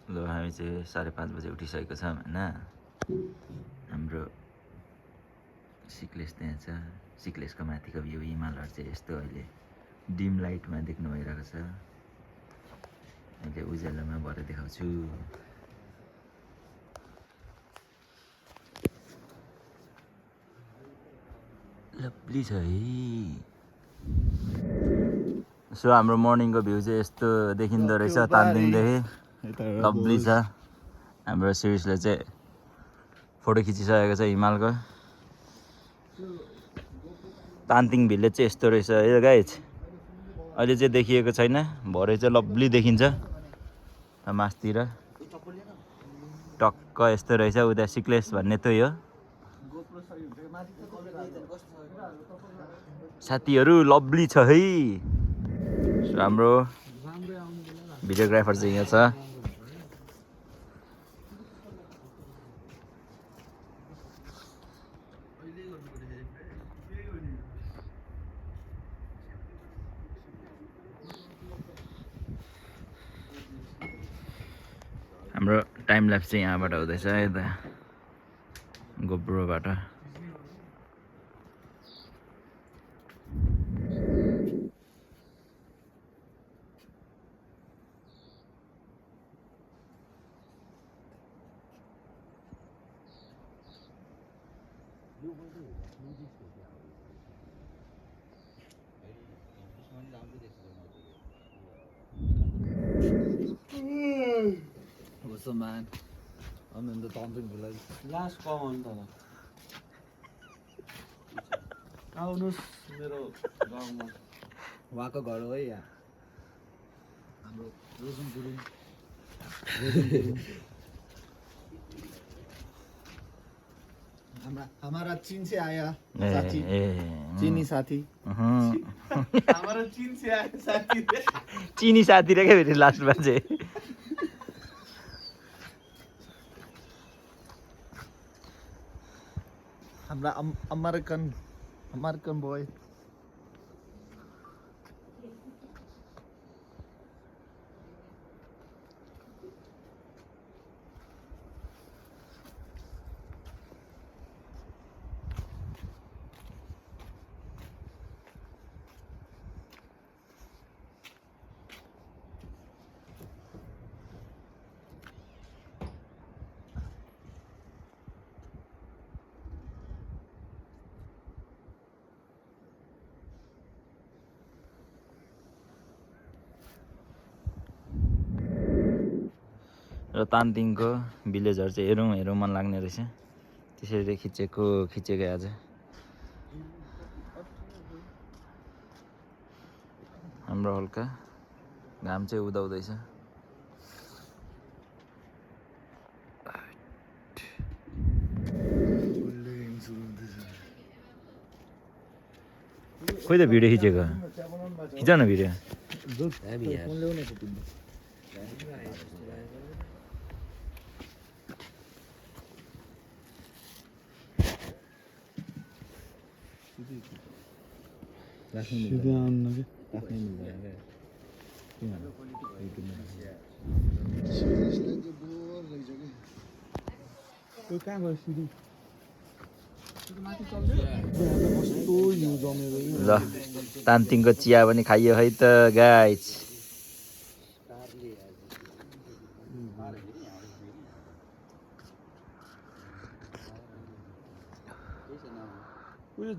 ल हामी चाहिँ 5:30 बजे उठिसकेको छौँ होइन। हाम्रो सिक्लेस त्यहाँ छ, सिक्लेसको माथिको भ्यू हिमालहरू चाहिँ यस्तो अहिले डिम लाइटमा देख्नु भइरहेको छ। अहिले उज्यालोमा भएर देखाउँछु। लभली छ है। सो हाम्रो मर्निङको भ्यू चाहिँ यस्तो देखिँदो रहेछ तानदिङदेखि। लभली छ। हाम्रो सिरिजले चाहिँ फोटो खिचिसकेको छ हिमालको। तानदिङ भिलेज चाहिँ यस्तो रहेछ है गाइज। अहिले चाहिँ देखिएको छैन, भरे चाहिँ लभली देखिन्छ मासतिर। टक्क यस्तो रहेछ। उता सिक्लेस भन्ने त्यही हो। साथीहरू लभली छ है। हाम्रो भिडियोग्राफर चाहिँ यहाँ छ। हाम्रो टाइम ल्याप्स चाहिँ यहाँबाट हुँदैछ यता गोप्रोबाट। What's up, man? I'm in the Taunting village. Last call on the आउनुस् मेरो गाउँमा। उहाँको घर हो है यहाँ हाम्रो रोजन गुरुङ। हमारा चीन से आया साथी, चीनी साथी। हमारा चीन से आया साथी। चिनी साथी रे क्या फेरि लास्टमा चाहिँ। हाम्रा अमेरिकन बोय। र तानदिङको भिलेजहरू चाहिँ हेरौँ मन लाग्ने रहेछ। त्यसरी खिचेको आज। हाम्रो हल्का घाम चाहिँ उदाउँदैछ। खोइ त भिडियो खिचेको, खिच न भिडियो। ल तानदिङको चिया पनि खाइयो है त गाइज।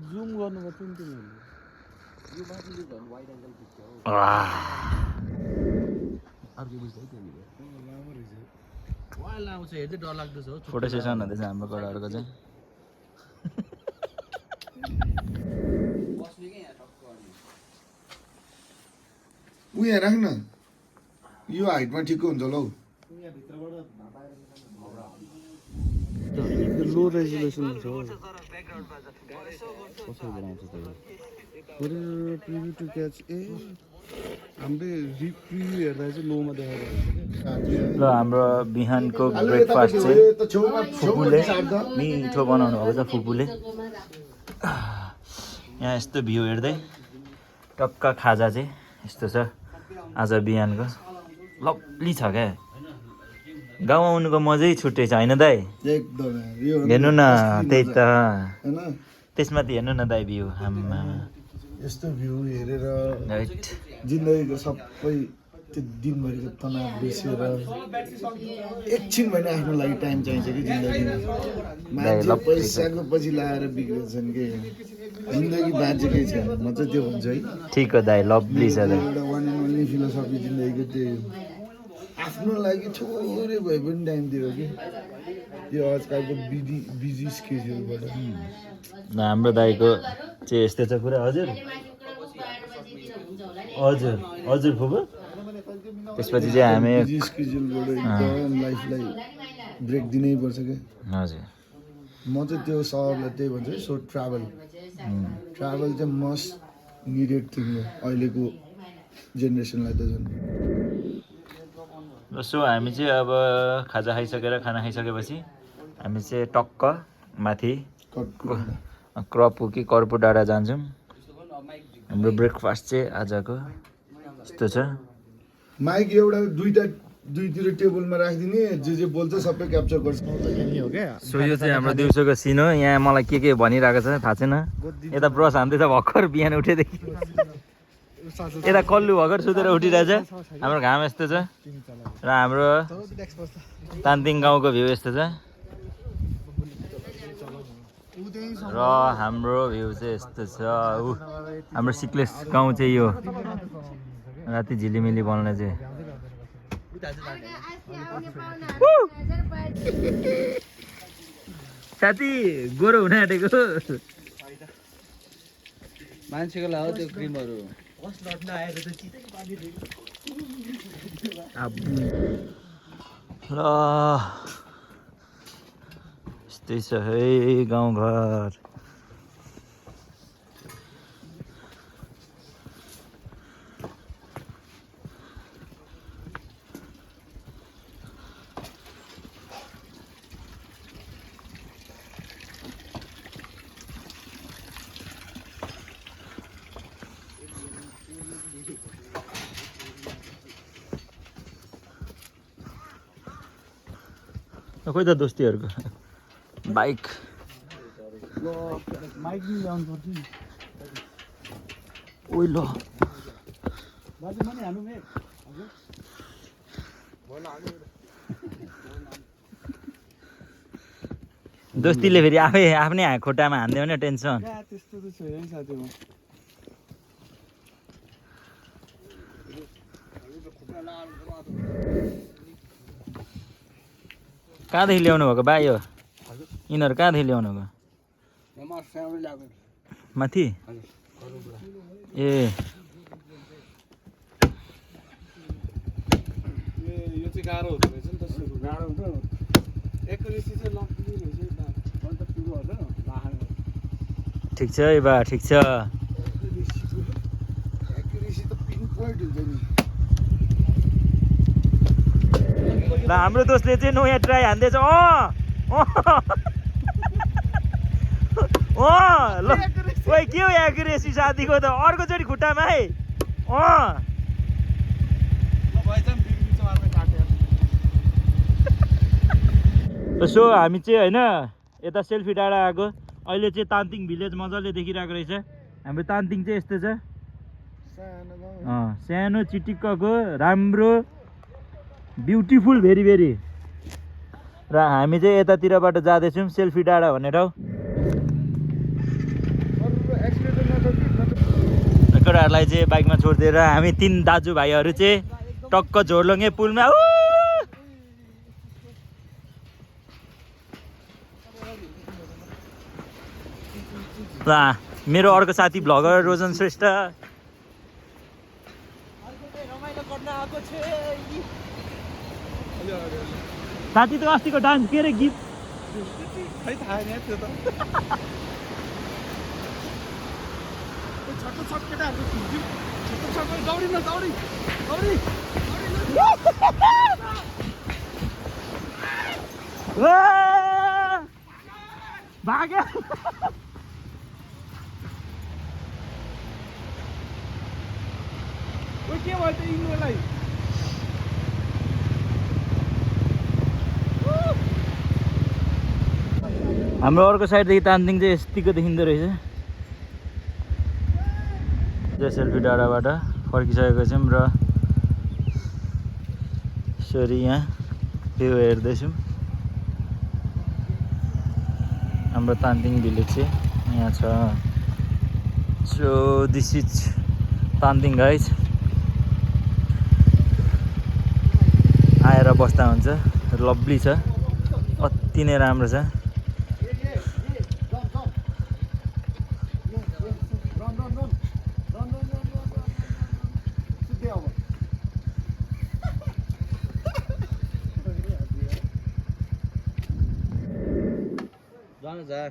जुम गर्नुपर्छ नि तिमीहरूले। फोटो सेसन हुँदैछ हाम्रो गडाहरूको चाहिँ। उयो राख्न, यो हाइटमा ठिक्क हुन्छ ल। लो रेजुलेसन छ। प्रिभ्यू टु क्याच हामीले प्रिभ्यू हेर्दा चाहिँ लोमा देखाएको। ल हाम्रो बिहानको ब्रेकफास्ट चाहिँ फुपूले मिठो बनाउनु भएको छ। फुपूले यहाँ यस्तो भ्यू हेर्दै टक्क खाजा चाहिँ यस्तो छ आज बिहानको। लभली छ क्या। गाउँ आउनुको मजै छुट्टै छ होइन दाइ? एकदम यो हेर्नु न त्यही त हैन त्यसमाथि हेर्नु न दाइ भ्यू आम्मा यस्तो भ्यू हेरेर राइट जिन्दगीको सबै त्यो दिनभरिको तनाव बिर्सेर एकछिन भएन आफ्नो लागि टाइम चाहिन्छ कि जिन्दगीमा मान्छे पैसाको पछि लाएर बिग्रेछन् कि जिन्दगी बाँचेकै छैन म चाहिँ त्यो भन्छु है ठिक हो दाइ लभली छ दाइ एउटा वान एन्ड ओन्ली फिलोसफी जिन्दगीको त्यही हो आफ्नो लागि थोरै भए पनि टाइम दियो कि यो आजकलको बिजी स्केड्युलबाट हाम्रो दाइको चाहिँ यस्तै छ कुरा हजुर हजुर हजुर फुपू त्यसपछि चाहिँ हामी बिजी स्केड्युलबाट एकदम लाइफलाई ब्रेक दिनै पर्छ क्या हजुर म चाहिँ त्यो सहरलाई त्यही भन्छु है सो ट्राभल चाहिँ मस्ट निडेड थिङ हो अहिलेको जेनेरेसनलाई त झन् सो हामी चाहिँ अब खाजा खाइसकेर खाना खाइसकेपछि हामी चाहिँ टक्क माथि क्रपु कि कर्पु डाँडा जान्छौँ हाम्रो ब्रेकफास्ट चाहिँ आजको यस्तो छ माइक एउटा दुईतिर टेबलमा राखिदिने जे बोल्छ सबै क्याप्चर गर्छ सो यो चाहिँ हाम्रो दिउँसोको सिन हो यहाँ मलाई के भनिरहेको छ थाहा छैन यता ब्रस हान्दैछ भर्खर बिहान उठेदेखि यता कल्लु भर्खर सुतेर उठिरहेछ हाम्रो घाम यस्तो छ र हाम्रो तानतिङ गाउँको भ्यू यस्तो छ र हाम्रो भ्यू चाहिँ यस्तो छ हाम्रो सिक्लेस गाउँ चाहिँ यो राति झिलिमिली बल्ने चाहिँ साथी गोरो हुन आँटेको मान्छेको लागि त्यो क्रिमहरू ल यस्तै छ है गाउँघर खोइ त दोस्तीहरूको बाइक ओइ ल दोस्तीले फेरि आफ्नै खुट्टामा हान्दियो भने टेन्सन कहाँदेखि ल्याउनु भएको बा यो यिनीहरू कहाँदेखि ल्याउनु भएको माथि ए यो चाहिँ गाह्रो हुँदो रहेछ नि त गाह्रो हुन्छ एक्युरेसी चाहिँ लम्बी रहेछ अन्त पुरो हुँदैन ठिक छ है बा ठिक छ एक्युरेसी त पिन पोइन्ट हुन्छ नि ल हाम्रो दोस्तले चाहिँ नयाँ ट्राई हान्दैछ ल ओइ के हो एक्युरेसी साथीको त अर्कोचोटि खुट्टामा है सो हामी चाहिँ होइन यता सेल्फी डाँडा आएको अहिले चाहिँ तानतिङ भिलेज मजाले देखिरहेको रहेछ हाम्रो तानतिङ चाहिँ यस्तो छ सानो चिटिक्कको राम्रो ब्युटिफुल भेरी भेरी र हामी चाहिँ यतातिरबाट जाँदैछौँ सेल्फी डाँडा भन्ने ठाउँ केटाहरूलाई चाहिँ बाइकमा छोडिदिएर हामी 3 दाजुभाइहरू चाहिँ टक्क झोर्लङ्गे पुलमा मेरो अर्को साथी भ्लगर रोजन श्रेष्ठ साथी त अस्तिको डान्स के अरे गीत खै थाहा नि त्यो त छोटो छोटो केटाहरुको खुल्छु छोटो छोटो दौडी न दौडी दौडी भाग्यो ओ के भयो त यिनीहरुलाई हाम्रो अर्को साइडदेखि तानदिङ चाहिँ यस्तिको देखिँदो रहेछ। सेल्फी डाँडाबाट फर्किसकेको छौँ र यसरी यहाँ भ्यू हेर्दैछौँ। हाम्रो तानदिङ भिलेज चाहिँ यहाँ छ। सो दिस इज तानदिङ गाइज। आएर बस्दा हुन्छ, लभली छ, अति नै राम्रो छ। जानु जा है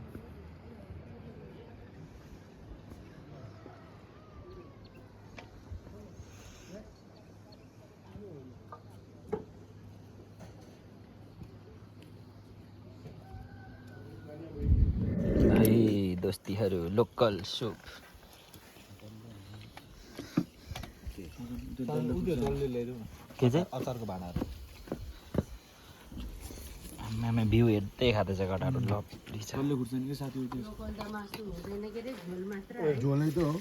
दोस्तीहरू लोकल सुप। के चाहिँ अचारको भाँडाहरू आमामा भ्यू हेर्दै खाँदैछ गटाहरू लभली छ। खुर्सानी के साथी झोलै त हो